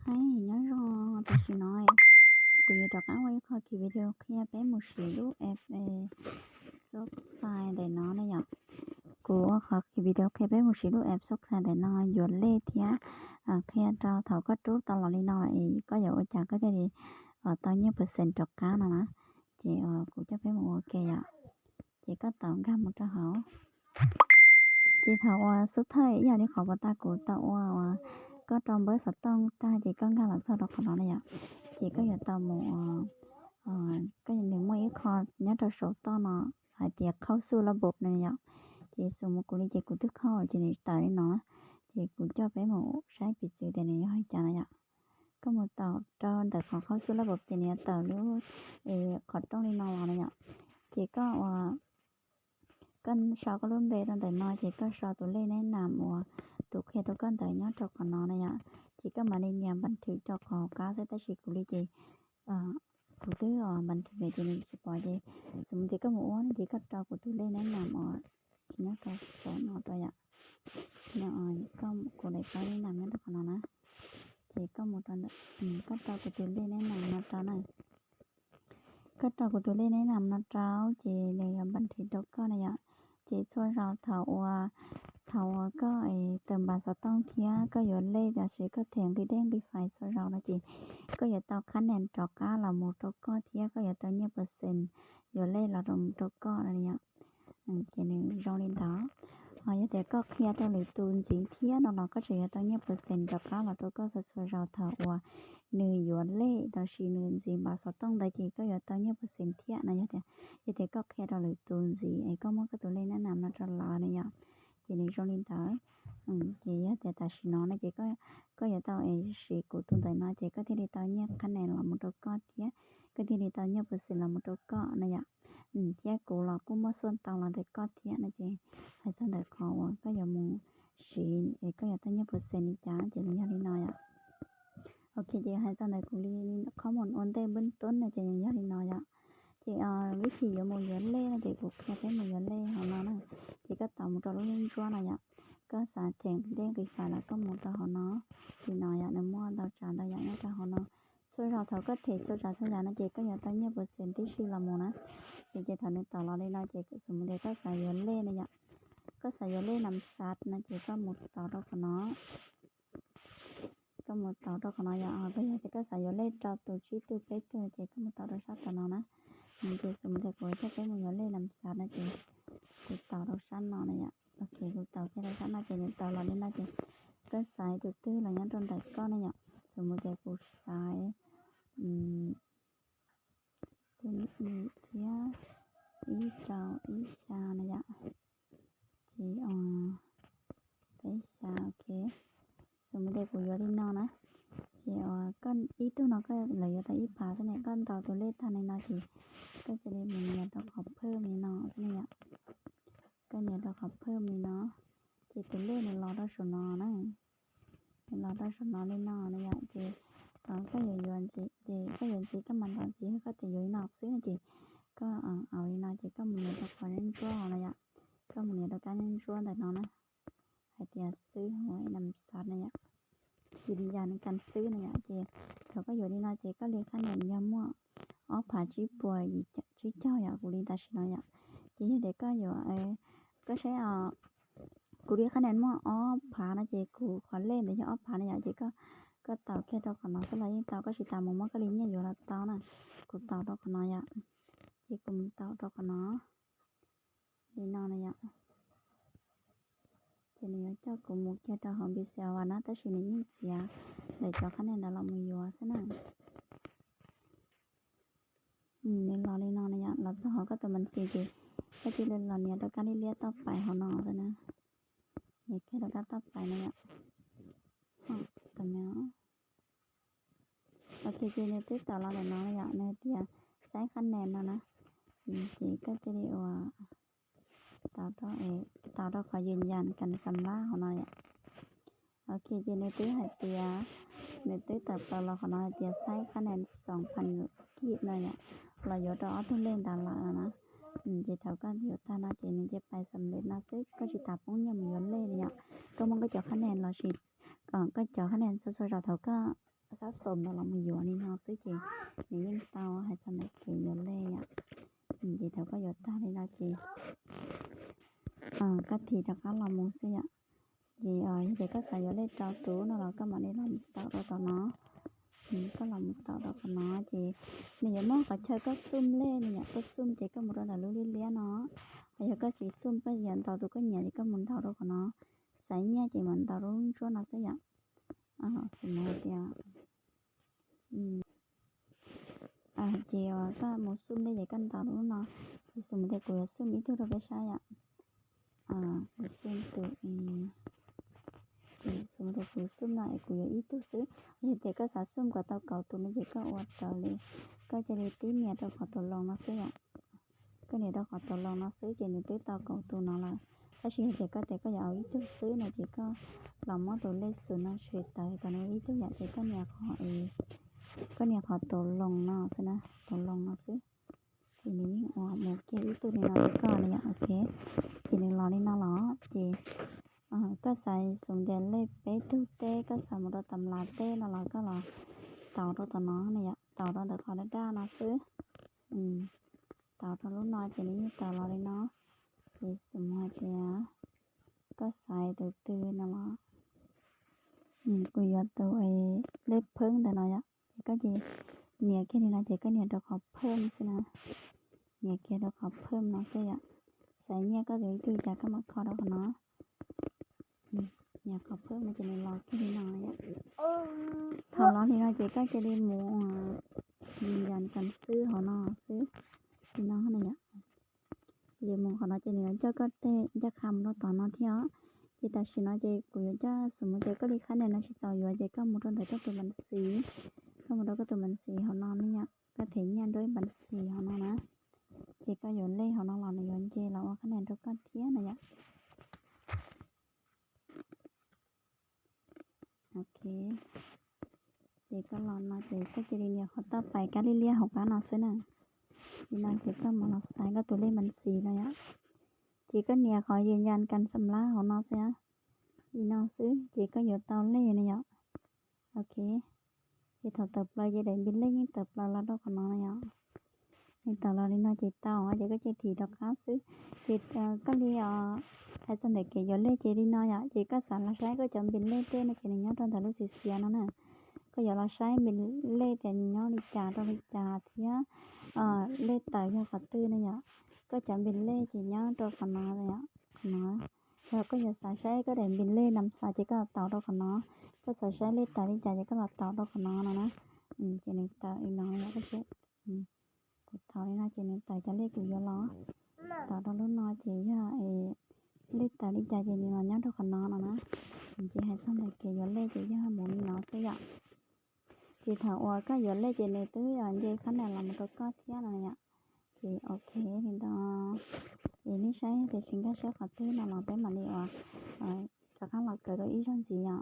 Nyob zoo, tam sim no kuv yuav rov qab ua ib qho video qhia peb mus siv lub app Subscribe ntawm no na yom. Kuv ua qhov video qhia peb mus siv lub app Subscribe ntawm no yuav lej thiab qhia rau thaum koj rub tau los li no es koj yuav ua cas koj thiaj li tau nyiaj percent rov qab no na. Ces kuv coj peb mus ua ke yom. Ces koj tau nkag mus rau hauv. Ces thaum uas xub thawj ib yam li qhov uas tag kuv tau ua uas koj rau npawb xov tooj tag ces koj nkag los txog rau qhov no na yom. Ces koj yuav tau mus, koj nws muaj ib qho nyob rau saum toj no hais tias khauj xuj lab npob no yom. Ces xus mus kuv li ces kuv twb khauj ces nws tawm li no. Ces kuv coj peb mus saib piv txwv tias nws yog li cas no yom. Koj mus tau rau ntawm qhov khauj xuj lab npob ces nws yuav tawm lub qhov rooj li no los na yom. Ces koj ua koj sau koj lub npe rau ntawm no ces koj sau tus lej nab nam uas tus qhia rau koj ntawd nyob rau qhov no na yom. Ces koj mam li nias npas thwm rau qhov hauv qab xwb tab sis kuv li ces kuv twb npas thwm lawm ces nws tsis pom ces xus mus tias koj mus ua no ces koj rau kuv tus lej nab nam uas nyob rau saum no rau yom. Kuv daim nab nam nyob rau qhov no na. Ces koj mus rau ntawm, koj rau kuv tus lej nab nam no rau na. Koj rau kuv tus lej nab nam no rau ces nws yuav npas thwm rau koj na yom. Ces txhua zaus thaum uas, thaum uas koj tawm npas xov tooj thiab koj yuav lej los sis koj them nqi dej nqi fais txhua zaus no ces koj yuav tau qhab nees rov qab los mus rau koj thiab koj yuav tau nyiaj percent yuav lej los mus rau koj no yom. Ces nws zoo li ntawd. Ho yog tias koj qhia rau lwm tus ntxiv thiab no los koj tseem yuav tau nyiaj percent rov qab los rau koj txhua txhua zaus thaum uas nws yuav lej los sis nws ntxiv npas xov tooj ntawd ces koj yuav tau nyiaj percent thiab no. Yog tias, yog tias koj qhia rau lwm tus ntxiv es koj muab koj tus lej nab nam no rau lawv na yom, ces nws zoo li ntawd. Ces yog tias tam sim no no ces koj yuav tau es siv kuv tus ntawm no ces koj thiaj li tau nyiaj qhab nees los mus rau koj thiab koj thiaj li tau nyiaj percent los mus rau koj na yom. Thiab kuv los kuj muaj xuaj tau los ntawm koj thiab no ces hais txog ntawm qhov uas koj yuav mus siv es koj yuav tau nyiaj percent li cas ces nws yog li no yom. Ok, ces hais txog ntawm kuv li qhov mus ua ntej npwb tub no ces nws yog li no yom. Ces vib thi yuav mus yuav lej no ces kuv qhia peb mus yuav lej hauv no na. Ces koj tau mus rau lub ntsuab no yom. Koj xav them dej nqis fais los koj mus rau hauv no li no yom, nws muaj ntau tsav ntau yam nyob rau hauv no. Txhua zaus thaum koj them txhua tsav txhua yam no ces koj yuav tau nyiaj percent tib si los mus na. Ces, ces thaum nws tau los li no ces xus mus tias koj xav yuav lej na yom. Koj xav yuav lej nam xav no ces koj mus tau rau qhov no. Koj mus tau rau qhov no yom, koj yog tias koj xav yuav lej rau tus tsib tug peb tug ces koj mus tau rau sab tom no na. Ces xus mus tias kuv coj peb mus yuav lej nam xav no ces kuv tau rau sab no na yom. Ok, kuv tau kiag rau sab no ces nws tau los li no ces koj xaiv tus twg los nyob rau ntawm koj ne yom. Xus mus tias kuv xaiv xib ib thiab ib rau ib xya na yom. Ces peb xya, ok. Xus mus tias kuv yuav li no na. Ces koj ib tug no koj lawv yuav tau ib phav xwb ne, koj ntaus tus lej tag li no ces koj cia li mus nias rau qhov phwj li no xwb ne yom. Koj nias rau qhov phwj li no, ces tus lej nws los rau saum no na. Nws los rau saum no li no na yom, ces koj yuav yuav ntxiv ces koj yuav ntxiv koj mam ntaus ntxiv, koj tias yuav li no xwb no ces koj aus li no ces koj mus nias rau qhov ntsuab no yom. Koj mus nias rau kab ntsuab ntawm no na, hais tias xwb hauv nam xav na yom, yws yas kas xwb na yom. Ces thaum koj yuav li no ces koj li qhab nees yog muaj ob phav tsib puas yim tsib caug yom, kuv li tam sim no yom. Ces yog tias koj yuav, koj saib, kuv li qhab nees muaj ob phav no ces kuv qhov lej ntawd yog ob phav na yom, ces koj tau kiag rau qhov no xwb los yeej tau, koj tsis tas mus muab koj li nyiaj yuav los tau na. Kuv tau rau qhov no yom, ces kuv mus tau rau qhov no li no na yom. Ces nws yuav coj kuv mus kiag rau hauv Npixia Award na, tab sis nws yeej txiav ntawm cov qhab nees ntawd los mus yuav xwb na. Nws los li no na yom, los txog hauv koj tus mas xis ces koj cia li los nias rau kab liab liab toj pais hauv no xwb na. Nias kiag rau kab toj pais na yom. Ok, ces nws twb tawm los ntawm no na yom, nws tias saib qhab nees no na. Ces koj cia li ua tau rau qhov yws yas kas xam lab hauv no yom. Ok, ces nws twb hais tias, nws twb tawm plaws los qhov no hais tias saib qhab nees xoom phas kij no yom, los yuav rau ob tug lej ntawd lawm na. Ces thaum koj yuav tag no ces nws cia pais xam lej no xwb, koj tsis tas poob nyiaj mus yuav lej li yom. Koj muab koj cov qhab nees los sis koj cov qhab nees txhua txhua zaus thaum koj xab xom ntawd los mus yuav li no xwb ces nws yeej tau hais txog ntawm kev yuav lej yom. Ces thaum koj yuav tag li no ces koj thim rov qab los mus xwb yom. Ces yog tias koj xav yuav lej rau tus no los koj mam li los mus taum rau tom no. Koj los mus taum rau qhov no ces nws yuav muaj qhov chaw koj xum lej no yom, koj xum ces koj mus rau ntawm lub liab liab no. Hos yog koj tsis xum koj yuav ntaus tus koj nyiam ces koj mus ntaus rau qhov no. Xaiv nyiaj ces mam ntaus rau lub ntsuab no xwb yom. Xws li tias ces koj mus xum lej ces koj ntaus rau lub no. Ces xws li tias kuv yuav xum ib tug rau peb saib yom. Kuv xum tus, xws li tias kuv xum no es kuv yuav ib tug xwb. Yog tias koj xav xum kom tau kaum tus no ces koj ua raws li, koj cia li tib nias rau qhov tus loos no xwb yom. Koj nias rau qhov tus loos no xwb ces nws twb tau kaum tus no lawm. Tab sis yog tias koj tias koj yuav ua ib tug xwb no ces koj los muab tus lej xwm no tshem tawm kom nws ua ib tug yom, ces koj nias qhov, koj nias qhov tus loos no xwb na, tus loos no xwb. Ces nws yeej ua mus kiag ib tug li no rau koj li yom, ok. Ces nws los li no los ces koj xav xum tias lej peb tug teb, koj xav mus rau tam lav teb no los koj los taus rau tom no na yom, taus rau ntawm qhov daj daj no xwb. Taus rau lub no ces nws yeej tawm los li no. Ces xws li hais tias koj xaiv tus twg no los, kuv yuav tus lej pheeb ntawm no yom, ces koj ces nias kiag li no ces koj nias rau qhov pheej xwb na. Nias kiag rau qhov pheej no xwb yom. Xaiv nyiaj koj yuav ib tug cas koj mam kho rau qhov no. Nias qhov pheej no ces nws los kiag li no yom. Thaum los li no ces koj cia li mus yws yas kas xwb hauv no xwb. Li no na yom. Ces mus qhov no ces nws yuav coj koj tej ncaj qha mus rau tom no thiab os. Ces tam sim no ces kuv yuav coj xws li tias koj li khab nias no tsis txaus yuav ces koj mus rau ntawm koj tus npav xis, koj mus rau koj tus npav xis hauv no ne yom, koj them nyiaj nruab ib npav xis hauv no na. Ces koj yuav lej hauv no los nws yuav nce los ua khab nias rau koj thiab na yom. Ok, ces koj los no ces koj cia li nias qhov toj pais kab liab liab hauv qab no xwb na. Li no ces koj mam los xaiv koj tus lej npav xis no yom. Ces koj nias qhov yws yas kas xam lab hauv no xwb. Li no xwb ces koj yuav tau lej na yom. Ok, ces thaum tawm plaws ces daim npis lej yeej tawm plaws los rau qhov no na yom. Nws tawm los li no ces tau, ces koj cia li thim rov qab xwb. Ces koj li hais txog ntawm kev yuav lej ces li no yom, ces koj xav los saib koj cov npis lej tej no ces nws nyob rau ntawm lub xim xiav no na. Koj yuav los saib npis lej tias nws nyob li cas rau li cas thiab lej tawm yog qhov twg no yom. Koj cov npis lej ces nyob rau qhov no, qhov no. Yog koj yuav xav saib koj daim npis lej nam xav ces koj los taus rau qhov no. Koj xav saib lej tawm li cas ces koj los taus rau qhov no no na. Ces nws tawm li no yom, kuv thaum li no ces nws tawm cov lej kuv yuav los. Taus rau lub no ces yog lej tawm li cas ces nws los nyob rau qhov no no na. Ces hais txog ntawm kev yuav lej ces yog mus li no xwb yom. Ces thaum uas koj yuav lej ces nws twb nce khab nias los mus rau koj thiab no yom. Ces ok li ntawd. Es nej saib tias tsis nkag siab qhov twg no los peb mam li ua rov qab los kawm dua ib zaug ntxiv yom.